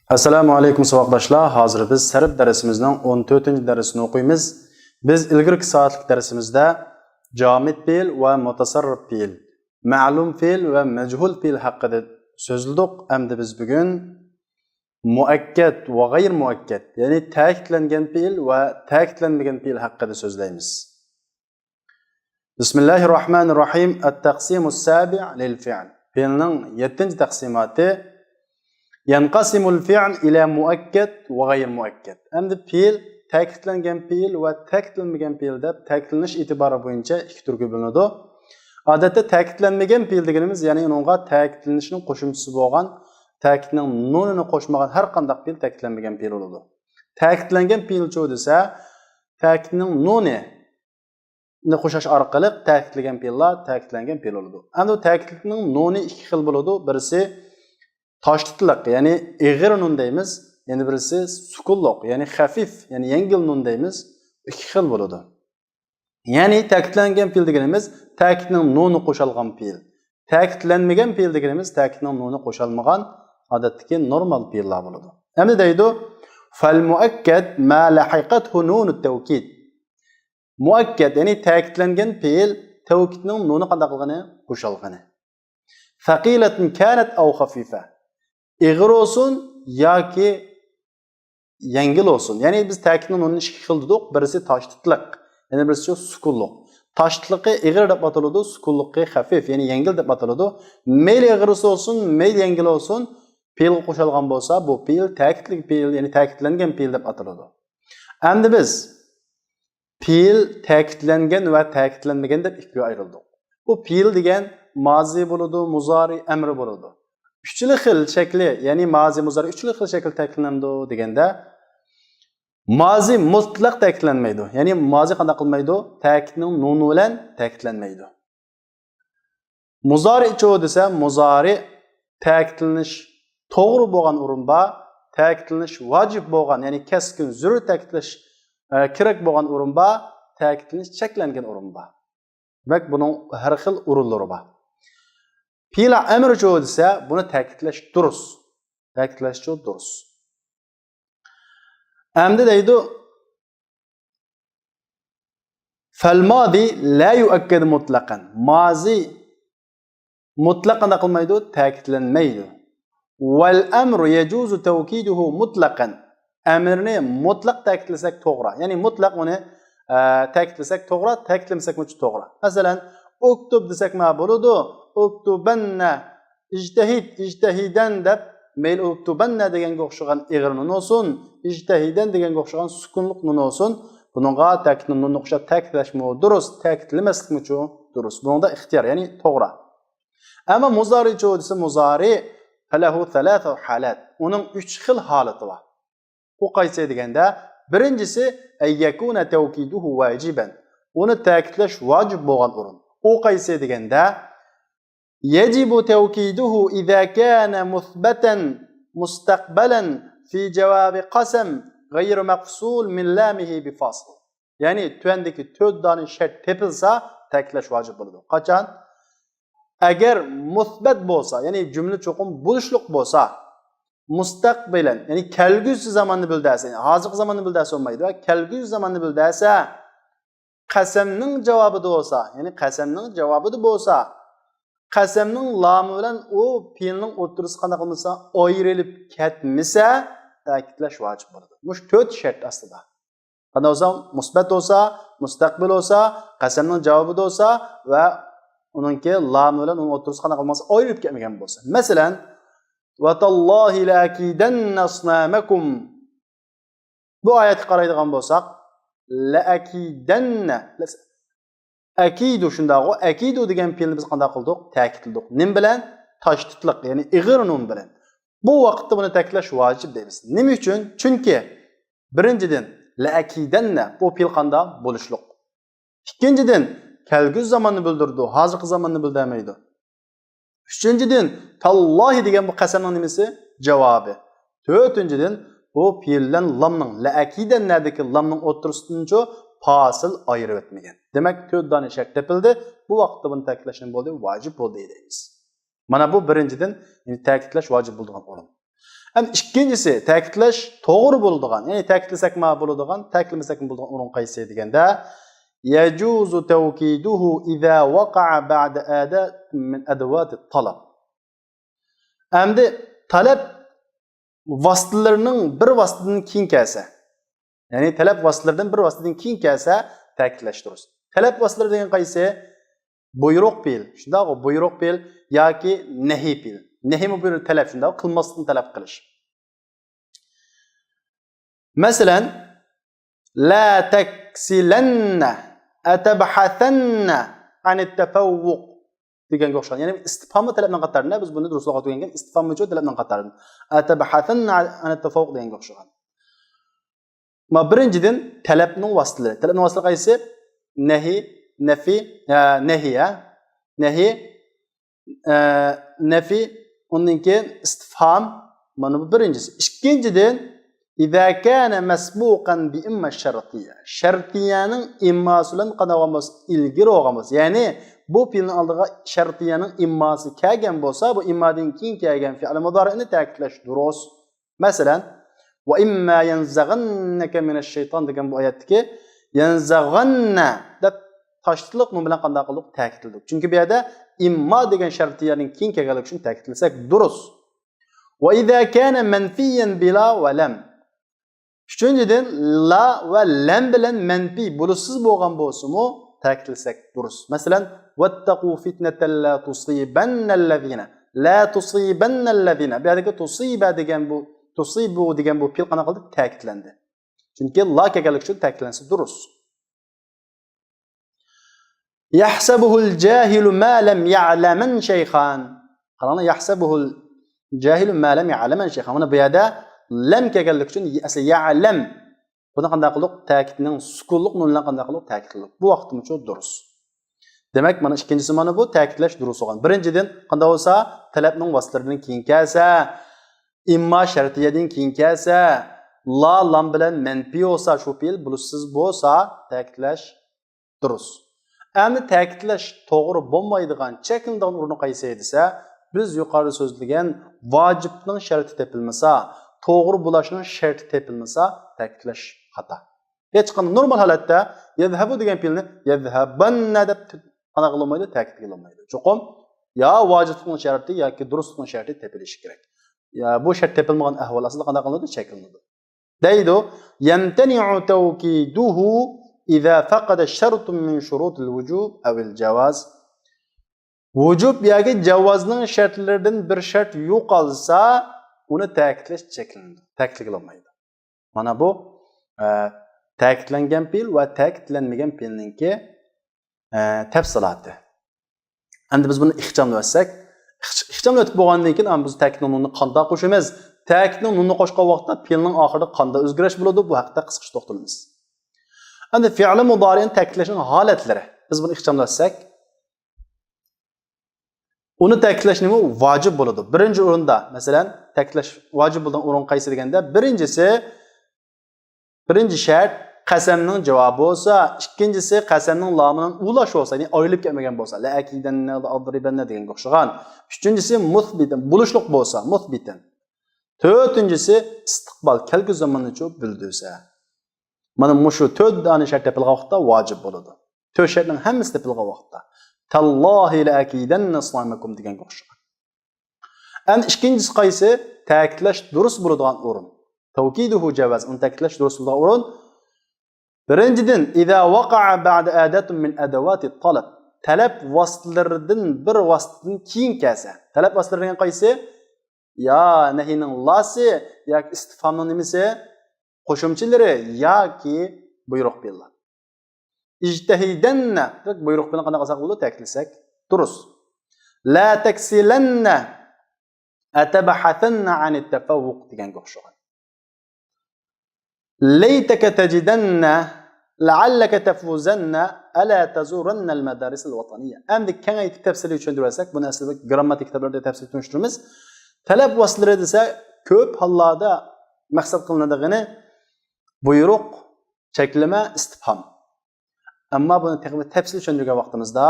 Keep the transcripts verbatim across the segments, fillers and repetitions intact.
ئەسسالامۇ ئەلەيكۇم ساۋاقداشلار، ھازىر بىز سەرپ دەرسىمىزنىڭ ئون تۆتىنچى دەرسىنى ئوقۇيمىز. بىز ئىلگىرىكى سائەتلىك دەرسىمىزدە جامىد پېئىل ۋە مۇتەسەررىپ پېئىل، مەلۇم پېئىل ۋە مەجھۇل پېئىل ھەققىدە سۆزلىدۇق. ئەمدى بىز بۈگۈن مۇئەككەد ۋە غەير مۇئەككەد، يەنى تەكىتلەنگەن پېئىل ۋە تەكىتلەنمىگەن پېئىل ھەققىدە سۆزلەيمىز. بىسمىللاھىررەھمانىررەھىم. التقسيم السابع للفعل. پېئىلنىڭ يەتتىنچى تەقسىماتى. ينقسم الفعل إلى مؤكد وغير مؤكد. ئەمدى پېئىل تەكىتلەنگەن پېئىل ۋە تەكىتلەنمىگەن پېئىل دەپ تەكىتلىنىش ئېتىبارى بويىچە ئىككى تۈرگە بۆلۈنىدۇ. ئادەتتە تەكىتلەنمىگەن پېئىل دېگىنىمىز، يەنى ئۇنىڭغا تەكىتلىنىشنىڭ قوشۇمچىسى بولغان، تەكىتنىڭ نۇنىنى قوشمىغان ھەر قانداق پېئىل تەكىتلەنمىگەن پېئىل بولىدۇ. تەكىتلەنگەن پېئىلچۇ دېسە، تەكىتنىڭ نۇنى نى قوشاش ئارقىلىق تەكىتلىگەن پېئىللار تەكىتلەنگەن پېئىل بولىدۇ. ئەمدى تەكىتنىڭ نۇنى ئىككى خىل بولىدۇ. بىرسى تاشتىتلىق، يەنى ئېغىر نۇن دەيمىز. يەنە بىرسى سۈكۈنلۈق، يەنى خەفىف، يەنى يەڭگىل نۇن دەيمىز. ئىككى خىل بولىدۇ. يەنى تەكىتلەنگەن پېئىل دېگىنىمىز تەكىتنىڭ نۇنى قوشالغان پېئىل. تەكىتلەنمىگەن پېئىل دېگىنىمىز تەكىتنىڭ نۇنى قوشالمىغان ئادەتتىكى نورمال پېئىللار بولىدۇ. ئەمدى دەيدۇ، فالمؤكد ما لحقته نون التوكيد. مۇئەككەد، يەنى تەكىتلەنگەن پېئىل تەۋكىدنىڭ نۇنى قانداق قىلغىنى؟ قوشالغىنى. ثقيلة كانت أو خفيفة. ئېغىر بولسۇن ياكى يەڭگىل بولسۇن. يەنى بىز تەكىتنىڭ نۇنىنى ئىككى خىل دېدۇق. بىرسى تاشتىتلىق، يەنە بىرسى سۈكۈنلۈق. تاشتىتلىقى ئېغىر دەپ ئاتىلىدۇ، سۈكۈنلۈقى خەفىف، يەنى يەڭگىل دەپ ئاتىلىدۇ. مەيلى ئېغىرسى بولسۇن، مەيلى يەڭگىل بولسۇن، پېئىلغا قوشالغان بولسا، بۇ پېئىل تەكىتلىك پېئىل، يەنى تەكىتلەنگەن پېئىل دەپ ئاتىلىدۇ. ئەمدى بىز پېئىل تەكىتلەنگەن ۋە تەكىتلەنمىگەن دەپ ئىككىگە ئايرىلدۇق. بۇ پېئىل دېگەن مازى بولىدۇ، مۇزارى، ئەمرى بولىدۇ. ئۈچلا خىل شەكلى، يەنى مازى، مۇزارى، ئۈچلا خىل شەكىل تەكىتلىنەمدۇ دېگەندە، مازى مۇتلەق تەكىتلەنمەيدۇ. يەنى مازى قانداق قىلمايدۇ؟ تەكىتنىڭ نۇنى بىلەن تەكىتلەنمەيدۇ. مۇزارىئچۇ دېسە، مۇزارىئ تەكىتلىنىش توغرا بولغان ئورۇن بار، تەكىتلىنىش ۋاجىپ بولغان، يەنى كەسكىن زۆرۈر تەكىتلەش، ئە، كېرەك بولغان ئورۇن بار، تەكىتلىنىش چەكلەنگەن ئورۇن بار. دېمەك، بۇنىڭ ھەر خىل ئورۇنلىرى بار. پېئىل ئەمرىچۇ دېسە، بۇنى تەكىتلەش دۇرۇس. تەكىتلەشچۇ دۇرۇس. ئەمدى دەيدۇ، فالماضي لا يؤكد مطلقا. مازى مۇتلەق قانداق قىلمايدۇ؟ تەكىتلەنمەيدۇ. والأمر يجوز توكيده مطلقا. ئەمرنى مۇتلەق تەكىتلىسەك توغرا. يەنى مۇتلەق ئۇنى، ئە، تەكىتلىسەك توغرا، تەكىتلىمىسەكمۇ توغرا. مەسىلەن، ئۇكتۇب دېسەكمۇ بولىدۇ. ئۇكتۇبەننە، ئىجتەھىد، ئىجتەھىدەن دەپ، مەيلى ئۇكتۇبەننە دېگەنگە ئوخشىغان ئېغىر نۇن بولسۇن، ئىجتەھىدەن دېگەنگە ئوخشىغان سۈكۈنلۈق نۇن بولسۇن. بۇنىڭغا تەكىتنى نۇننى ئوخشاپ تەكىتلەشمۇ دۇرۇس، تەكىتلىمەسلىكمۇچۇ دۇرۇس. بۇنىڭدا ئىختىيار، يەنى توغرا. ئەمما مۇزارىئچۇ دېسە، مۇزارىئ، فله ثلاثة حالات. ئۇنىڭ ئۈچ خىل ھالىتى بار. ئۇ قايسى دېگەندە، بىرىنچىسى، أن يكون توكيده واجبا. ئۇنى تەكىتلەش ۋاجىپ بولغان ئورۇن. ئۇ قايسى دېگەندە، يجب توكيده إذا كان مثبتا مستقبلا في جواب قسم غير مفصول من لامه بفاصل. يەنى تۆۋەندىكى تۆت دانە شەرت تېپىلسا، تەكىتلەش ۋاجىپ بولىدۇ. قاچان؟ ئەگەر مۇسبەت بولسا، يەنى جۈملە چوقۇم بولۇشلۇق بولسا، مۇستەقبىلەن، يەنى كەلگۈسى زاماننى بىلدۈرسە، يەنى ھازىرقى زاماننى بىلدۈرسە بولمايدۇ، كەلگۈسى زاماننى بىلدۈرسە، قەسەمنىڭ جاۋابىدا بولسا، يەنى قەسەمنىڭ جاۋابىدا بولسا، قەسەمنىڭ لامى بىلەن ئۇ پېئىلنىڭ ئوتتۇرىسى قانداق قىلمىسا، ئايرىلىپ كەتمىسە، تەكىتلەش ۋاجىپ بولىدۇ. مۇشۇ تۆت شەرت ئاستىدا. قانداق بولسا، مۇسبەت بولسا، مۇستەقبىل بولسا، قەسەمنىڭ جاۋابىدا بولسا ۋە ئۇنىڭكى لامى بىلەن ئۇنىڭ ئوتتۇرىسى قانداق قىلمىسا، ئايرىلىپ كەتمىگەن بولسا. مەسىلەن، ۋەتاللاھى لەئەكىدەننە ئەسنامەكۇم. بۇ ئايەتكە قارايدىغان بولساق، لەئەكىدەننە، ئەكىدۇ شۇنداقغۇ، ئەكىدۇ دېگەن پېئىلنى بىز قانداق قىلدۇق؟ تەكىتلىدۇق. نېمە بىلەن؟ تاشدىدلىق، يەنى ئېغىر نۇن بىلەن. بۇ ۋاقىتتا بۇنى تەكىتلەش ۋاجىپ دەيمىز. نېمە ئۈچۈن؟ چۈنكى، بىرىنچىدىن، لەئەكىدەننە، بۇ پېئىل قانداق؟ بولۇشلۇق. ئىككىنچىدىن، كەلگۈسى زاماننى بىلدۈرىدۇ، ھازىرقى زاماننى بىلدۈرمەيدۇ. ئۈچىنچىدىن، تاللاھى دېگەن بۇ قەسەمنىڭ نېمىسى؟ جاۋابى. تۆتىنچىدىن، بۇ پېئىل بىلەن لامنىڭ، لەئەكىدەننەدىكى لامنىڭ ئوتتۇرىسىدىنچۇ پاسىل ئايرىۋەتمىگەن. دېمەك، تۆت دانە شەرت تېپىلدى. بۇ ۋاقىتتا بۇنى تەكىتلەش نېمە بولدى؟ ۋاجىپ بولدى دەيمىز. مانا بۇ بىرىنچىدىن، يەنى تەكىتلەش ۋاجىپ بولىدىغان ئورۇن. ئەمدى ئىككىنچىسى، تەكىتلەش توغرا بولىدىغان، يەنى تەكىتلىسەكمۇ بولىدىغان، تەكىتلىمىسەكمۇ بولىدىغان ئورۇن قايسى دېگەندە، يجوز توكيده إذا وقع بعد أداة من أدوات الطلب. ئەمدى تەلەپ ۋاسىتىلىرىنىڭ بىر ۋاسىتىدىن كېيىن كەلسە، يەنى تەلەپ ۋاسىتىلىرىدىن بىر ۋاسىتىدىن كېيىن كەلسە تەكىتلەش دۇرۇس. تەلەپ ۋاسىتىلىرى دېگەن قايسى؟ بۇيرۇق پېئىل، شۇنداقغۇ؟ بۇيرۇق پېئىل ياكى نەھىي پېئىل. نەھىيمۇ بۇيرۇق، تەلەپ، شۇنداق، قىلماسلىقنى تەلەپ قىلىش. مەسىلەن، لا تكسلن، أتبحثن عن التفوق دېگەنگە ئوخشىغان. يەنى ئىستىپھاممۇ تەلەپنىڭ قاتارىدا. بىز بۇنى دۇرۇس لۇغەت ئۆگەنگەن، ئىستىپھاممۇچۇ تەلەپنىڭ قاتارىدا. أتبحثن عن التفوق دېگەنگە ئوخشىغان. ما بىرىنچىدىن، تەلەپنىڭ ۋاسىتىلىرى. تەلەپنىڭ ۋاسىتىلىرى قايسى؟ نەھى، نەفى، ئە، نەھى، ھە؟ نەھى، ئە، نەفى، ئۇندىن كېيىن ئىستىفھام. مانا بۇ بىرىنچىسى. ئىككىنچىدىن، إذا كان مسبوقا بإما الشرطية. شەرتىيەنىڭ ئىمماسى بىلەن قانداق بولغان بولسا، ئىلگىرى بولغان بولسا. يەنى بۇ پېئىلنىڭ ئالدىغا شەرتىيەنىڭ ئىمماسى كەلگەن بولسا، بۇ ئىممادىن كېيىن كەلگەن فېئىل مۇدارىئنى تەكىتلەش دۇرۇس. مەسىلەن، وإما ينزغنك من الشيطان دېگەن بۇ ئايەتتىكى يەنزەغەننە دەپ تاشلىق نۇن بىلەن قانداق قىلدۇق؟ تەكىتلىدۇق. چۈنكى بۇ يەردە ئىمما دېگەن شەرتىيەنىڭ كېيىن كەلگەنلىكى ئۈچۈن تەكىتلىسەك دۇرۇس. وإذا كان منفيا بلا ولم. ئۈچىنچىدىن، لا ۋە لەم بىلەن مەنپىي بولۇشسىز بولغان بولسىمۇ تەكىتلىسەك دۇرۇس. مەسىلەن، واتقوا فتنة لا تصيبن الذين، لا تصيبن الذين. بۇ يەردىكى تصيب دېگەن بۇ، تصيب دېگەن بۇ پېئىل قانداق قىلدى؟ تەكىتلەندى. چۈنكى لا كەلگەنلىكى ئۈچۈن تەكىتلەنسە دۇرۇس. يحسبه الجاهل ما لم يعلما شيخا. قاراڭلار، يحسبه الجاهل ما لم يعلما شيخا. مانا بۇ يەردە لەم كەلگەنلىكى ئۈچۈن ئەسلى يەلەم. بۇنى قانداق قىلدۇق؟ تەكىتنىڭ سۈكۈنلۈق نۇن بىلەن قانداق قىلدۇق؟ تەكىتلىدۇق. بۇ ۋاقىتتىمۇچۇ دۇرۇس. دېمەك، مانا ئىككىنچىسى مانا بۇ تەكىتلەش دۇرۇس بولغان. بىرىنچىدىن، قانداق بولسا، تەلەپنىڭ ۋاسىتىلىرىدىن كېيىن كەلسە، ئىمما شەرتىيەدىن كېيىن كەلسە، لا لام بىلەن مەنپىي بولسا، شۇ پېئىل بولۇشسىز بولسا، تەكىتلەش دۇرۇس. ئەمدى تەكىتلەش توغرا بولمايدىغان، چەكلىنىدىغان ئورنى قايسى دېسە، بىز يۇقىرىدا سۆزلىگەن ۋاجىپنىڭ شەرتى تېپىلمىسا، توغرا بولۇشنىڭ شەرتى تېپىلمىسا، تەكىتلەش خاتا. ھېچقانداق نورمال ھالەتتە يەزھەبۇ دېگەن پېئىلنى يەزھەبەننە دەپ قانداق قىلالمايدۇ؟ تەكىتلىگىلى بولمايدۇ. چوقۇم يا ۋاجىپلىقنىڭ شەرتى ياكى دۇرۇسلۇقنىڭ شەرتى تېپىلىشى كېرەك. يا بۇ شەرت تېپىلمىغان ئەھۋال ئاستىدا قانداق قىلىنىدۇ؟ چەكلىنىدۇ. دەيدۇ، يەمتەنىئۇ تەۋكىدۇھۇ ئىزا فەقەدە شەرتۇن مىن شۇرۇتىل ۋۇجۇب ئەۋىل جاۋاز. ۋۇجۇب ياكى جاۋازنىڭ شەرتلىرىدىن بىر شەرت يوقالسا، ئۇنى تەكىتلەش چەكلىنىدۇ. تەكىتلىگىلى بولمايدۇ. مانا بۇ، ئە، تەكىتلەنگەن پېئىل ۋە تەكىتلەنمىگەن پېئىلنىڭكى، ئە، تەپسىلاتى. ئەمدى بىز بۇنى ئىخچاملاۋەتسەك، ئىخچ-، ئىخچاملىۋېتىپ بولغاندىن كېيىن، ئەمدى بىز تەكىتنىڭ نۇنىنى قانداق قوشىمىز؟ تەكىتنىڭ نۇنىنى قوشقان ۋاقىتتا پېئىلنىڭ ئاخىرىدا قانداق ئۆزگىرىش بولىدۇ؟ بۇ ھەقتە قىسقىچە توختىلىمىز. ئەمدى فېئىل مۇدارىئنى تەكىتلەشنىڭ ھالەتلىرى. بىز بۇنى ئىخچاملاتساق، ئۇنى تەكىتلەش نېمە؟ ۋاجىپ بولىدۇ. بىرىنچى ئورۇندا، مەسىلەن، تەكىتلەش ۋاجىپ بولىدىغان ئورۇن قايسى دېگەندە، بىرىنچىسى، بىرىنچى شەرت، قەسەمنىڭ جاۋابى بولسا، ئىككىنچىسى، قەسەمنىڭ لامىنىڭ ئۇلاش بولسا، يەنى ئايرىلىپ كەتمىگەن بولسا، لەئەكىدەننە، لەئەزرىبەننە دېگەنگە ئوخشىغان. ئۈچىنچىسى، مۇسبىتەن، بولۇشلۇق بولسا، مۇسبىتەن. تۆتىنچىسى، ئىستىقبال، كەلگۈسى زاماننىچۇ بىلدۈرسە. مانا مۇشۇ تۆت دانە شەرت تېپىلغان ۋاقىتتا ۋاجىپ بولىدۇ. تۆت شەرتنىڭ ھەممىسى تېپىلغان ۋاقىتتا. تاللاھى لەئەكىدەننە ئەسنامەكۇم دېگەنگە ئوخشىغان. ئەمدى ئىككىنچىسى قايسى؟ تەكىتلەش دۇرۇس بولىدىغان ئورۇن. تەۋكىدۇھۇ جاۋاز، ئۇنى تەكىتلەش دۇرۇس بولىدىغان ئورۇن. بىرىنچىدىن، ئىزا ۋەقەئە بەئدە ئاداتىن مىن ئەدەۋاتىت تەلەب. تەلەپ ۋاسىتىلىرىدىن بىر ۋاسىتىدىن كېيىن كەلسە. تەلەپ ۋاسىتىلىرى دېگەن قايسى؟ يا نەھىنىڭ لاسى ياكى ئىستىفھامنىڭ نېمىسى؟ قوشۇمچىلىرى ياكى بۇيرۇق پېئىللار. ئىجتەھىدەننە، بۇيرۇق پېئىلنى قانداق قىلساق بولىدۇ؟ تەكىتلىسەك دۇرۇس. لا تەكسىلەننە، ئەتەبھەسەننە ئەنىت تەفەۋۋۇق دېگەنگە ئوخشىغان. لەيتەكە تەجىدەننە، لەئەللەكە تەفۇزەننە، ئەلا تەزۇرەننەل مەدارىسەل ۋەتەنىيە. ئەمدى كېڭەيتىپ تەپسىلىي چۈشەندۈرۈۋەتسەك، بۇنى ئەسلىدە گىرامماتىكا كىتابلىرىدا تەپسىلىي تونۇشتۇرىمىز. تەلەپ ۋاسىتىلىرى دېسە، كۆپ ھاللاردا مەقسەت قىلىنىدىغىنى بۇيرۇق، چەكلىمە، ئىستىپھام. ئەمما بۇنى تېخىمۇ تەپسىلىي چۈشەندۈرگەن ۋاقتىمىزدا،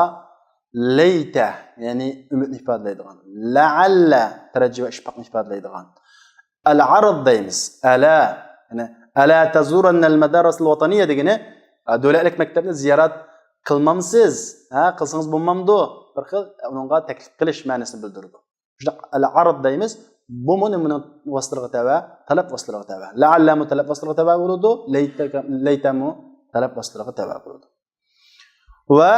لەيتە، يەنى ئۈمىدنى ئىپادىلەيدىغان، لەئەللە، تەرەججى ۋە ئىشتىپاقنى ئىپادىلەيدىغان، ئەل-ئەرز دەيمىز. ئەلا، يەنى، ئەلا تەزۇرەننەل مەدارىسەل ۋەتەنىيە دېگىنى، ئە، دۆلەتلىك مەكتەپنى زىيارەت قىلمامسىز؟ ھە، قىلسىڭىز بولمامدۇ؟ بىر خىل ئۇنىڭغا تەكلىپ قىلىش مەنىسىنى بىلدۈرىدۇ. شۇنداق ئەل-ئەرز دەيمىز. بۇمۇ نېمىنىڭ ۋاسىتىلىرىغا تەۋە؟ تەلەپ ۋاسىتىلىرىغا تەۋە. لەئەللەمۇ تەلەپ ۋاسىتىلىرىغا تەۋە بولىدۇ. لەيتەكە-، لەيتەمۇ تەلەپ ۋاسىتىلىرىغا تەۋە بولىدۇ. ۋە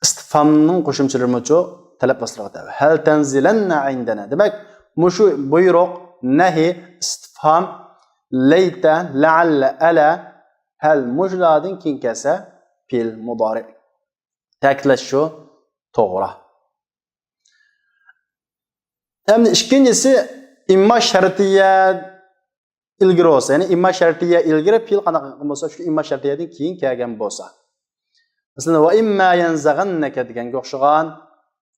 ئىستىفھامنىڭ قوشۇمچىلىرىمۇچۇ تەلەپ ۋاسىتىلىرىغا تەۋە. ھەل تەنزىلەننە ئىندەنە. دېمەك، مۇشۇ بۇيرۇق، نەھى، ئىستىفھام، لەيتە، لەئەللە، ئەلە، ھەل مۇشۇلاردىن كېيىن كەلسە پېئىل مۇدارىئ. تەكىتلەش شۇ، توغرا. ئەمدى ئىككىنچىسى، ئىمما شەرتىيە ئىلگىرى بولسا، يەنى ئىمما شەرتىيە ئىلگىرى پېئىل قانداق بولسا، شۇ ئىمما شەرتىيەدىن كېيىن كەلگەن بولسا. مەسىلەن، ۋە ئىمما يەنزەغەننەكە دېگەنگە ئوخشىغان.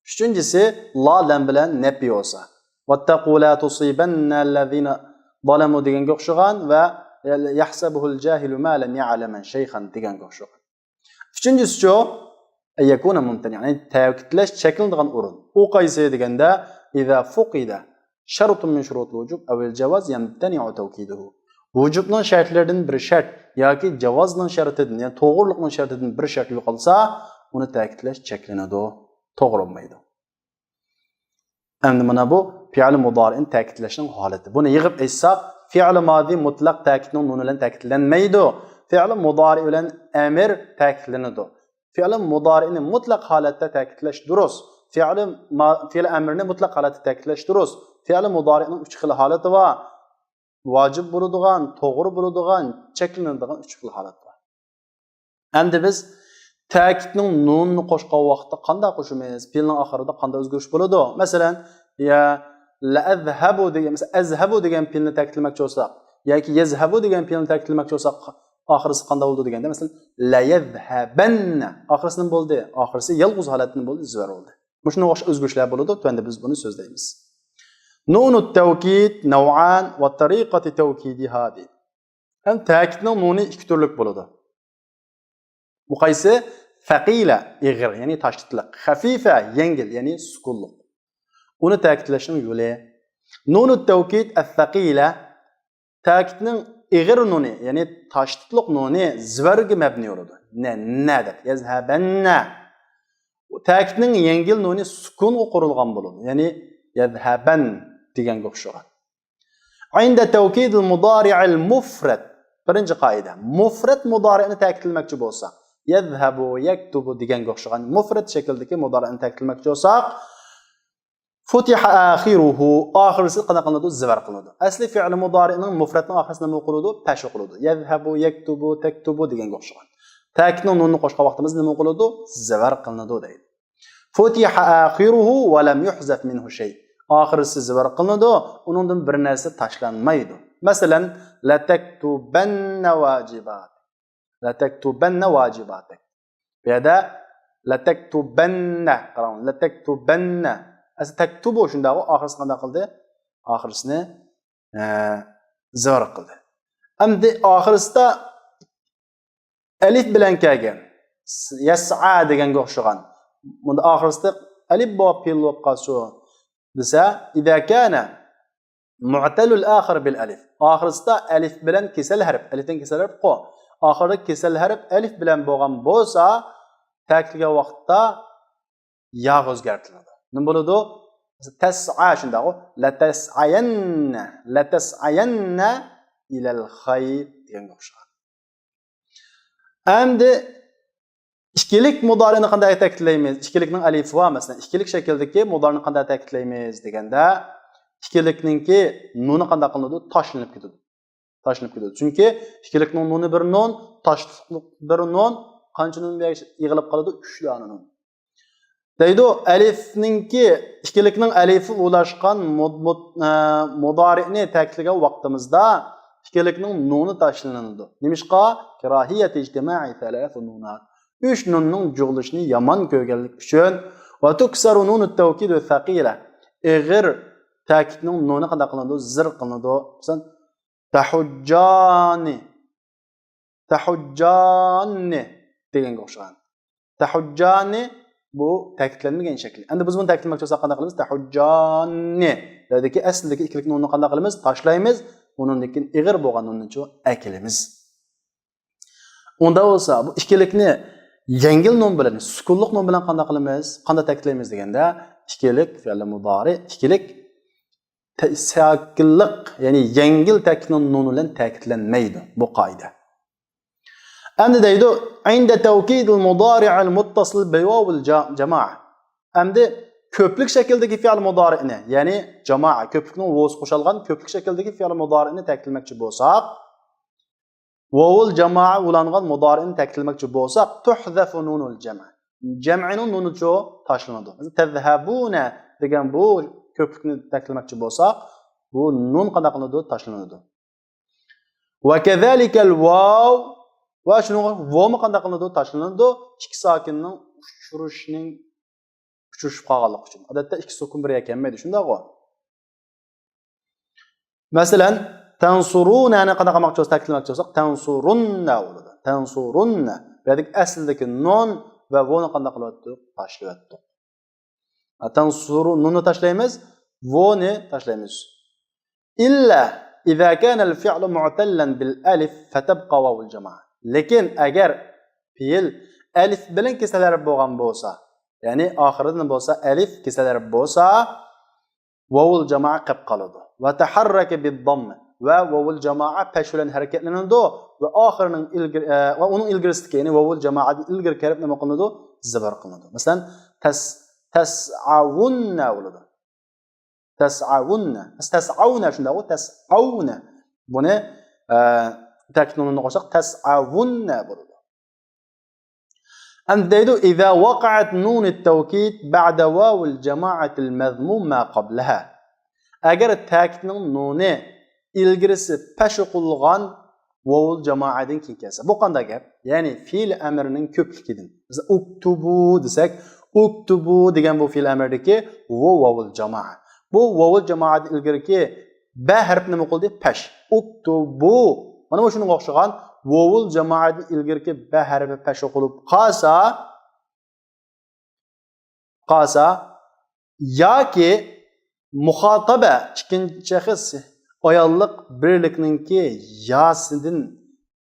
ئۈچىنچىسى، لا لام بىلەن نەپى بولسا. ۋەتتەقۇ لا تۇسىبەننەللەزىنە زالەمۇ دېگەنگە ئوخشىغان ۋە يەھسەبۇھۇل جاھىلۇ ما لەم يەئلەمەن شەيئەن دېگەنگە ئوخشىغان. ئۈچىنچىسىچۇ؟ ئەن يەكۇنە مۇمتەنىئەن، يەنى تەكىتلەش چەكلىنىدىغان ئورۇن. ئۇ قايسى دېگەندە، ئىزا فۇقىدە شەرتۇن مىن شۇرۇتىل ۋۇجۇب ئەۋ ئىل جاۋاز يەمتەنىئۇ تەۋكىدۇھۇ. ۋۇجۇبنىڭ شەرتلىرىدىن بىر شەرت ياكى جاۋازنىڭ شەرتىدىن، يەنى توغرىلىقنىڭ شەرتىدىن بىر شەرت يوقالسا، ئۇنى تەكىتلەش چەكلىنىدۇ، توغرا بولمايدۇ. ئەمدى مانا بۇ پېئىل مۇدارىئنى تەكىتلەشنىڭ ھالىتى. بۇنى يىغىپ ئېيتساق، پېئىل مازى مۇتلەق تەكىتنىڭ نۇنى بىلەن تەكىتلەنمەيدۇ. پېئىل مۇدارىئ بىلەن ئەمىر تەكىتلىنىدۇ. پېئىل مۇدارىئنى مۇتلەق ھالەتتە تەكىتلەش دۇرۇس. پېئىل ما-، پېئىل ئەمرىنى مۇتلەق ھالەتتە تەكىتلەش دۇرۇس. پېئىل مۇدارىئنىڭ ئۈچ خىل ھالىتى بار. ۋاجىپ بولىدىغان، توغرا بولىدىغان، چەكلىنىدىغان ئۈچ خىل ھالەت بار. ئەمدى بىز تەكىتنىڭ نۇننى قوشقان ۋاقىتتا قانداق قوشىمىز؟ پېئىلنىڭ ئاخىرىدا قانداق ئۆزگىرىش بولىدۇ؟ مەسىلەن، يا لەئەزھەبۇ دېگەن، مەسىلەن، ئەزھەبۇ دېگەن پېئىلنى تەكىتلىمەكچى بولساق ياكى يەزھەبۇ دېگەن پېئىلنى تەكىتلىمەكچى بولساق، ئاخىرسى قانداق بولىدۇ دېگەندە، مەسىلەن، لەيەزھەبەننە. ئاخىرسى نېمە بولدى؟ ئاخىرسى يالغۇز ھالەتتە نېمە بولدى؟ زىبەر بولدى. مۇشۇنىڭغا ئوخشاش ئۆزگىرىشلەر بولىدۇ. تۆۋەندە بىز بۇنى سۆزلەيمىز. نۇنۇت تەۋكىد نەۋئان ۋە تەرىقەتى تەۋكىدىھا دەيدۇ. ھەم تەكىتنىڭ نۇنى ئىككى تۈرلۈك بولىدۇ. بۇ قايسى؟ سەقىلە، ئېغىر، يەنى تاشتىتلىق. خەفىفە، يەڭگىل، يەنى سۈكۈنلۈق. ئۇنى تەكىتلەشنىڭ يولى. نۇنۇت تەۋكىد ئەس-سەقىلە، تەكىتنىڭ ئېغىر نۇنى، يەنى تاشتىتلىق نۇنى زىبەرگە مەبنى بولىدۇ. نە، نە دەپ، يەزھەبەننە. تەكىتنىڭ يەڭگىل نۇنى سۈكۈنغا قۇرۇلغان بولىدۇ. يەنى يەزھەبەن دېگەنگە ئوخشىغان. ئىندە تەۋكىدىل مۇدارىئىل مۇفرەد. بىرىنچى قائىدە. مۇفرەد مۇدارىئنى تەكىتلىمەكچى بولساق، يەزھەبۇ، يەكتۇبۇ دېگەنگە ئوخشىغان مۇفرەد شەكىلدىكى مۇدارىئنى تەكىتلىمەكچى بولساق، فۇتىھە ئاخىرۇھۇ، ئاخىرسى قانداق قىلىنىدۇ؟ زىبەر قىلىنىدۇ. ئەسلى فېئىل مۇدارىئنىڭ مۇفرەدنىڭ ئاخىرسى نېمە قىلىدۇ؟ پەش قىلىدۇ. يەزھەبۇ، يەكتۇبۇ، تەكتۇبۇ دېگەنگە ئوخشىغان. تەكىتنىڭ نۇنىنى قوشقان ۋاقتىمىزدا نېمە قىلىدۇ؟ زىبەر قىلىنىدۇ دەيدۇ. فۇتىھە ئاخىرۇھۇ ۋە لەم يۇھزەف مىنھۇ شەي. ئاخىرسى زىبەر قىلىنىدۇ، ئۇنىڭدىن بىر نەرسە تاشلانمايدۇ. مەسىلەن، لەتەكتۇبەننە ۋاجىبات. لەتەكتۇبەننە ۋاجىباتەك. بۇ يەردە لەتەكتۇبەننە، قاراڭ، لەتەكتۇبەننە. ئەسلى تەكتۇبۇ شۇنداقغۇ، ئاخىرسى قانداق قىلدى؟ ئاخىرسىنى، ئە، زىبەر قىلدى. ئەمدى ئاخىرسىدا ئەلىف بىلەن كەلگەن. يەسئا دېگەنگە ئوخشىغان. بۇندا ئاخىرسىدا ئەلىف بولۇپ پېئىل بولۇپ قالسا دېسە، ئىزا كانە مۇئتەلۇل ئاخىر بىل ئەلىف. ئاخىرسىدا ئەلىف بىلەن كېسەل ھەرپ، ئەلىفتىن كېسەل ھەرپ قو. ئاخىردا كېسەل ھەرپ ئەلىف بىلەن بولغان بولسا، تەكىتلىگەن ۋاقىتتا ياغا ئۆزگەرتىلىدۇ. نېمە بولىدۇ؟ تەسئا شۇنداقغۇ. لەتەسئەيەننە، لەتەسئەيەننە ئىلەل خەير دېگەنگە ئوخشىغان. ئەمدى ئىككىلىك مۇدارىئنى قانداق تەكىتلەيمىز؟ ئىككىلىكنىڭ ئەلىفى بار، مەسىلەن، ئىككىلىك شەكىلدىكى مۇدارىئنى قانداق تەكىتلەيمىز دېگەندە، ئىككىلىكنىڭكى نۇنى قانداق قىلىنىدۇ؟ تاشلىنىپ كېتىدۇ. تاشلىنىپ كېتىدۇ. چۈنكى ئىككىلىكنىڭ نۇنى بىر نۇن، تاشلىق بىر نۇن، قانچە نۇن بىر يىغىلىپ قالىدۇ؟ ئۈچ دانە نۇن. دەيدۇ، ئەلىفنىڭكى، ئىككىلىكنىڭ ئەلىفى ئۇلاشقان مۇد-، مۇد-، ئە، مۇدارىئنى تەكىتلىگەن ۋاقتىمىزدا ئىككىلىكنىڭ نۇنى تاشلىنىدۇ. نېمىشقا؟ كىراھىيەتى ئىجتىمائى سەلاسە نۇنات. ئۈچ نۇننىڭ جۇغلىشىنى يامان كۆرگەنلىك ئۈچۈن. ۋە تۇكسەرۇ نۇنۇت تەۋكىدۇ سەقىلە. ئېغىر تەكىتنىڭ نۇنى قانداق قىلىنىدۇ؟ زىر قىلىنىدۇ. مەسىلەن، تەھۇججانى. تەھۇججاننى دېگەنگە ئوخشىغان. تەھۇججاننى بۇ تەكىتلەنمىگەن شەكىل. ئەمدى بىز بۇنى تەكىتلىمەكچى بولساق قانداق قىلىمىز؟ تەھۇججاننى. بۇ يەردىكى ئەسلىدىكى ئىككىلىك نۇننى قانداق قىلىمىز؟ تاشلايمىز. ئۇنىڭدىن كېيىن ئېغىر بولغان نۇننىچۇ ئەكېلىمىز. ئۇندا بولسا بۇ ئىككىلىكنى يەڭگىل نۇن بىلەن، سۈكۈنلۈك نۇن بىلەن قانداق قىلىمىز؟ قانداق تەكىتلەيمىز دېگەندە، ئىككىلىك فېئىل مۇدارى، ئىككىلىك تە-، ساكىنلىق، يەنى يەڭگىل تەكىتنىڭ نۇنى بىلەن تەكىتلەنمەيدۇ بۇ قائىدە. ئەمدى دەيدۇ، عند توكيد المضارع المتصل بواو الجماعة. ئەمدى كۆپلۈك شەكىلدىكى فېئىل مۇدارىئنى، يەنى جامائە، كۆپلۈكنىڭ ۋوسى قوشۇلغان كۆپلۈك شەكىلدىكى فېئىل مۇدارىئنى تەكىتلىمەكچى بولساق، ۋاۋۇل جامائە ئۇلانغان مۇدارىئنى تەكىتلىمەكچى بولساق، تۇھزەفۇ نۇنۇل جەمئ. جەمئىنىڭ نۇنىچۇ تاشلىنىدۇ. مەسىلەن، تەزھەبۇنە دېگەن بۇ كۆپلۈكنى تەكىتلىمەكچى بولساق، بۇ نۇن قانداق قىلىنىدۇ؟ تاشلىنىدۇ. ۋە كەزالىكەل ۋاۋ. ۋە شۇنىڭغا ۋومۇ قانداق قىلىنىدۇ؟ تاشلىنىدۇ. ئىككى ساكىننىڭ ئۇچرىشىشىنىڭ، ئۇچرىشىپ قالغانلىقى ئۈچۈن. ئادەتتە ئىككى سوكۇن بىر يەرگە كەلمەيدۇ، شۇنداقغۇ؟ مەسىلەن، تەنسۇرۇنەنى قانداق قىلماقچى بولساق، تەكىتلىمەكچى بولساق، تەنسۇرۇننە بولىدۇ. تەنسۇرۇننە. بۇ يەردىكى ئەسلىدىكى نۇن ۋە ۋونى قانداق قىلىۋەتتۇق؟ تاشلىۋەتتۇق. تەنسۇرۇ نۇننى تاشلايمىز، ۋونى تاشلايمىز. إلا إذا كان الفعل معتلا بالألف فتبقى واو الجماعة. لېكىن ئەگەر پېئىل ئەلىف بىلەن كېسەل ھەرپ بولغان بولسا، يەنى ئاخىرىدىن بولسا ئەلىف كېسەل ھەرپ بولسا، ۋاۋۇل جامائە قېلىپ قالىدۇ. وتحرك بالضم. ۋە ۋاۋۇل جامائە پەش بىلەن ھەرىكەتلىنىدۇ. ۋە ئاخىرىنىڭ ئىلگىرى، ئە، ۋە ئۇنىڭ ئىلگىرىسىدىكى، يەنى ۋاۋۇل جامائەدىن ئىلگىرىكى ھەرپ نېمە قىلىنىدۇ؟ زىبىر قىلىنىدۇ. مەسىلەن، تەس-، تەسئەۋۇننە بولىدۇ. تەسئەۋۇننە. تەسئەۋنە شۇنداقغۇ؟ تەسئەۋنە. بۇنى، ئە، تەكىت نۇنىنى قوشساق، تەسئەۋۇننە بولىدۇ. ئەمدى دەيدۇ، إذا وقعت نون التوكيد بعد واو الجماعة المذموم ما قبلها. ئەگەر تەكىتنىڭ نۇنى ئىلگىرىسى پەش ئوقۇلغان ۋاۋۇل جامائەدىن كېيىن كەلسە، بۇ قانداق گەپ؟ يەنى فېئىل ئەمرىنىڭ كۆپلۈكىدىن. مەسىلەن، ئۇكتۇبۇ دېسەك، ئۇكتۇبۇ دېگەن بۇ فېئىل ئەمردىكى ۋو ۋاۋۇل جامائە. بۇ ۋاۋۇل جامائەدىن ئىلگىرىكى بە ھەرپى نېمە قىلدى؟ پەش. ئۇكتۇبۇ. مانا مۇشۇنىڭغا ئوخشىغان ۋوۋۇل جامائەتتىن ئىلگىرىكى بە ھەرپى پەش ئوقۇلۇپ قالسا، قالسا ياكى مۇخاتەبە، ئىككىنچى شەخس ئاياللىق بىرلىكنىڭكى ياسىدىن،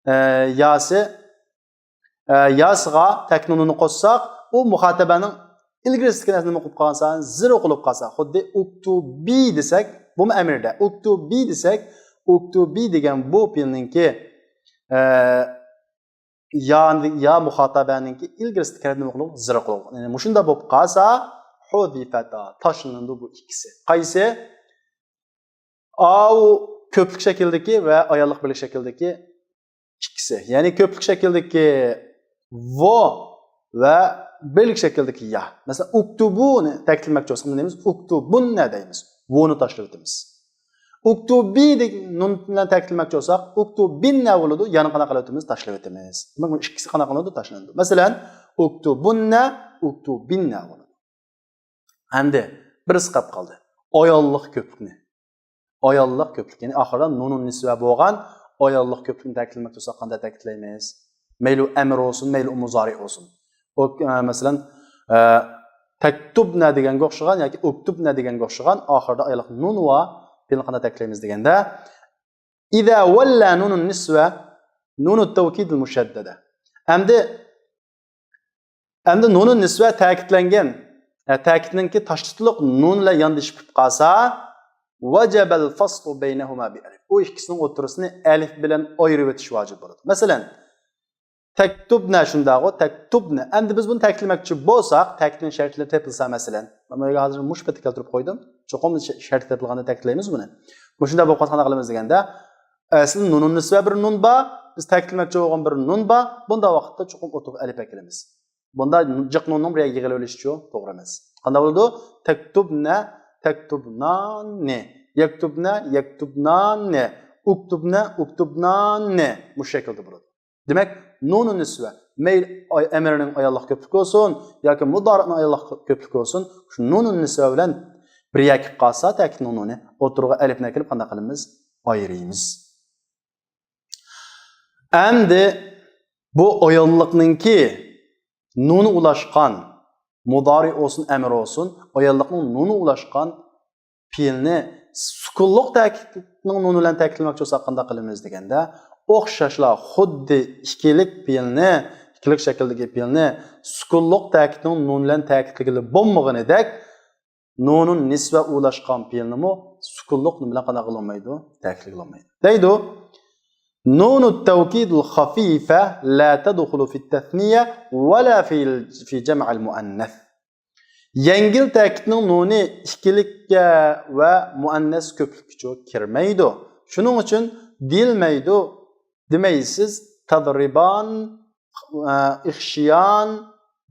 ئە، ياسى ئە، ياسىغا تەكىت نۇننى قوشساق، ئۇ مۇخاتەبەنىڭ ئىلگىرىسىدىكى نەرسىنى نېمە قىلىپ قالغان سان زىر ئوقۇلۇپ قالسا، خۇددى ئۇكتۇبى دېسەك، بۇمۇ ئەمىردە. ئۇكتۇبى دېسەك، ئۇكتۇبى دېگەن بۇ پېئىلنىڭكى، ئە، يا، يا مۇخاتەبەنىڭكى ئىلگىرىسىدىكى نېمە قىلىدۇ؟ زىر ئوقۇلىدۇ. يەنى مۇشۇنداق بولۇپ قالسا، ھۇزىفەتا، تاشلىنىدۇ بۇ ئىككىسى. قايسى؟ ئاۋۇ كۆپلۈك شەكلىدىكى ۋە ئاياللىق بىرلىك شەكلىدىكى ئىككىسى. يەنى كۆپلۈك شەكلىدىكى ۋو ۋە بىرلىك شەكلىدىكى يا. مەسىلەن، ئۇكتۇبۇنى تەكىتلىمەكچى بولساق، نېمە دەيمىز؟ ئۇكتۇبۇننە دەيمىز. ۋونى تاشلىۋېتىمىز. ئۇكتۇبى دېگەن نۇن بىلەن تەكىتلىمەكچى بولساق، ئۇكتۇبىننە بولىدۇ. يانى قانداق قىلىۋېتىمىز؟ تاشلىۋېتىمىز. دېمەك، بۇ ئىككىسى قانداق قىلىنىدۇ؟ تاشلىنىدۇ. مەسىلەن، ئۇكتۇبۇننە، ئۇكتۇبىننە بولىدۇ. ئەمدى بىرسى قاپ قالدى. ئاياللىق كۆپلۈكنى. ئاياللىق كۆپلۈك، يەنى ئاخىرىدا نۇنۇن نىسۋە بولغان ئاياللىق كۆپلۈكنى تەكىتلىمەكچى بولساق، قانداق تەكىتلەيمىز؟ مەيلى ئەمر بولسۇن، مەيلى مۇزارى بولسۇن. ئۇ، ئە، مەسىلەن، ئە، تەكتۇبنە دېگەنگە ئوخشىغان ياكى ئۇكتۇبنە دېگەنگە ئوخشىغان ئاخىرىدا ئاياللىق نۇن ۋا پېئىلنى قانداق تەكىتلەيمىز دېگەندە، إذا ولى نون النسوة نون التوكيد المشددة. ئەمدى، ئەمدى نۇنۇن نىسۋە تەكىتلەنگەن، ئە، تەكىتنىڭكى تاشلىتىلىق نۇن بىلەن ياندىشىپ كېتىپ قالسا، وجب الفصل بينهما بألف. ئۇ ئىككىسىنىڭ ئوتتۇرىسىنى ئەلىف بىلەن ئايرىۋېتىش ۋاجىپ بولىدۇ. مەسىلەن، تەكتۇبنە شۇنداقغۇ، تەكتۇبنە. ئەمدى بىز بۇنى تەكىتلىمەكچى بولساق، تەكىتنىڭ شەرتلىرى تېپىلسا، مەسىلەن، مەن ھازىر مۇشۇ پېتى كەلتۈرۈپ قويدۇم. چوقۇم ش-، شەرت تېپىلغاندا تەكىتلەيمىز بۇنى. مۇشۇنداق بولۇپ قالسا قانداق قىلىمىز دېگەندە، ئەسلى نۇنۇن نىسۋە بىر نۇن بار، بىز تەكىتلىمەكچى بولغان بىر نۇن بار، بۇنداق ۋاقىتتا چوقۇم ئوتتۇرىغا ئەلىپ ئەكېلىمىز. بۇندا جىق نۇننىڭ بىر يەرگە يىغىلىۋېلىشىچۇ؟ توغرا ئەمەس. قانداق بولىدۇ؟ تەكتۇبنە، تەكتۇبناننى. يەكتۇبنە، يەكتۇبناننى. ئۇكتۇبنە، ئۇكتۇبناننى. مۇشۇ شەكىلدە بولىدۇ. دېمەك، نۇنۇن نىسۋە، مەيلى ئاي-، ئەمرنىڭ ئاياللىق كۆپلۈكى بولسۇن ياكى مۇدارىئنىڭ ئاياللىق كۆپلۈكى بولسۇن، شۇ نۇنۇن نىسۋە بىلەن بىر يەكىپ قالسا، تەكىت نۇنۇنى ئوتتۇرىغا ئەلىپنى ئەكىلىپ قانداق قىلىمىز؟ ئايرىيمىز. ئەمدى بۇ ئاياللىقنىڭكى نۇنى ئۇلاشقان مۇدارى بولسۇن، ئەمر بولسۇن، ئاياللىقنىڭ نۇنى ئۇلاشقان پېئىلنى سۈكۈنلۈق تەكىتنىڭ نۇنى بىلەن تەكىتلىمەكچى بولساق قانداق قىلىمىز دېگەندە، ئوخشاشلا خۇددى ئىككىلىك پېئىلنى، ئىككىلىك شەكىلدىكى پېئىلنى سۈكۈنلۈق تەكىتنىڭ نۇنى بىلەن تەكىتلىگىلى بولمىغىنىدەك، نۇنۇن نىسۋە ئۇلاشقان پېئىلنىمۇ سۈكۈنلۈق نۇن بىلەن قانداق قىلىنمايدۇ؟ تەكىتلىگىلى بولمايدۇ. دەيدۇ، نون التوكيد الخفيفة لا تدخل في التثنية ولا في في جمع المؤنث. يەڭگىل تەكىتنىڭ نۇنى ئىككىلىككە ۋە مۇئەننەس كۆپلۈككىچۇ كىرمەيدۇ. شۇنىڭ ئۈچۈن دېيىلمەيدۇ، دېمەيسىز. تضربان، ئىخشيان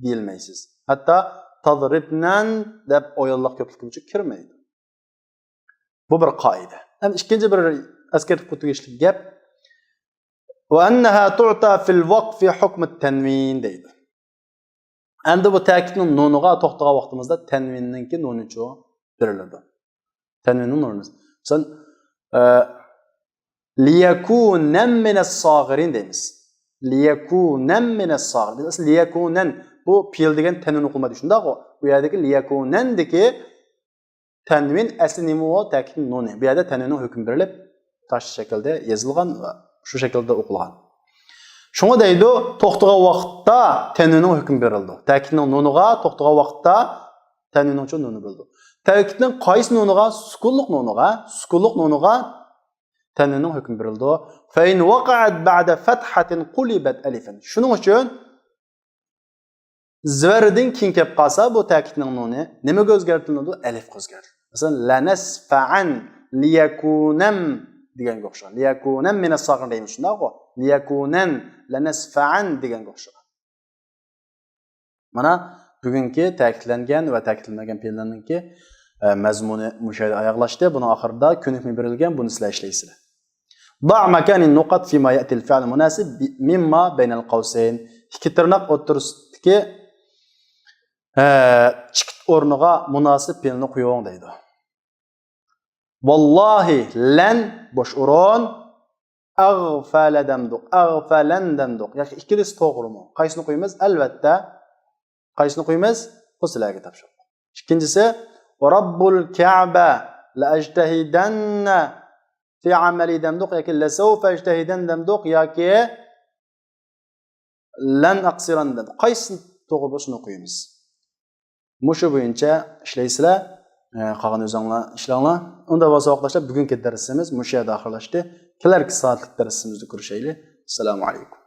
دېيىلمەيسىز. ھەتتا تضربنن دەپ ئاياللىق كۆپلۈككىچۇ كىرمەيدۇ. بۇ بىر قائىدە. ھەم ئىككىنچى بىر ئەسكەرتىپ ئۆتۈشلۈك گەپ. وأنها تعطى في الوقف حكم التنوين دەيدۇ. ئەمدى بۇ تەكىتنىڭ نۇنىغا توختىغان ۋاقتىمىزدا تەنۋىننىڭكى نۇنىچۇ بېرىلىدۇ. تەنۋىننىڭ نۇنى. مىسال، ئە، ليكونن من الصاغرين دەيمىز. ليكونن من الصاغرين. ئەسلى ليكونن، بۇ پېئىل دېگەن تەنۋىن ئوقۇلمايدۇ، شۇنداقغۇ؟ بۇ يەردىكى ليكونن دىكى تەنۋىن ئەسلى نېمە ئۇ؟ تەكىتنىڭ نۇنى. بۇ يەردە تەنۋىننىڭ ھۆكمى بېرىلىپ، تاش شەكىلدە يېزىلغان ۋە شۇ شەكىلدە ئوقۇلغان. شۇڭا دەيدۇ، توختىغان ۋاقىتتا تەنۋىننىڭ ھۆكمى بېرىلىدۇ. تەكىتنىڭ نۇنىغا توختىغان ۋاقىتتا تەنۋىننىڭچۇ نۇنى بېرىلىدۇ. تەكىتنىڭ قايسى نۇنىغا؟ سۈكۈنلۈق نۇنىغا، سۈكۈنلۈق نۇنىغا تەنۋىننىڭ ھۆكمى بېرىلىدۇ. فإن وقعت بعد فتحة قلبت ألفا. شۇنىڭ ئۈچۈن زېۋەردىن كېيىن كەپ قالسا، بۇ تەكىتنىڭ نۇنى نېمىگە ئۆزگەرتىلىدۇ؟ ئەلىفقا ئۆزگەرتىلىدۇ. مەسىلەن، لنسفعن، ليكونن دېگەنگە ئوخشىغان. ليكونن من الصاغرين دەيمىز، شۇنداقغۇ؟ ليكونن، لنسفعن دېگەنگە ئوخشىغان. مانا، بۈگۈنكى تەكىتلەنگەن ۋە تەكىتلەنمىگەن پېئىللەرنىڭكى، ئە، مەزمۇنى مۇشۇ يەردە ئاياغلاشتى. بۇنىڭ ئاخىرىدا كۆنۈكمە بېرىلگەن، بۇنى سىلەر ئىشلەيسىلەر. ضع مكان النقط فيما يأتي الفعل المناسب مما بين القوسين. ئىككى تىرناق ئوتتۇرىسىدىكى، ئە، چېكىت ئورنىغا مۇناسىپ پېئىلنى قويۇڭ دەيدۇ. ۋاللاھى لەن بوش ئورۇن، ئەغفەلە دەمدۇق، ئەغفەلەن دەمدۇق. ياكى ئىككىلىسى توغرىمۇ؟ قايسىنى قويىمىز؟ ئەلۋەتتە، قايسىنى قويىمىز؟ بۇ سىلەرگە تاپشۇرۇق. ئىككىنچىسى، ورب الكعبة لأجتهدن في عملي دەمدۇق ياكى لسوف أجتهدن دەمدۇق ياكى لن أقصرن دەمدۇق. قايسىسى توغرا بولسا، شۇنى قويىمىز. مۇشۇ بويىچە ئىشلەيسىلەر. ئە، قالغان ئۆزۈڭلار ئىشلەڭلار. ئۇندا بولسا، ۋاقىتداشلار، بۈگۈنكى دەرسىمىز مۇشۇ يەردە ئاخىرلاشتى. كېلەركى سائەتلىك دەرسىمىزدە كۆرۈشەيلى. ئەسسالامۇ ئەلەيكۇم.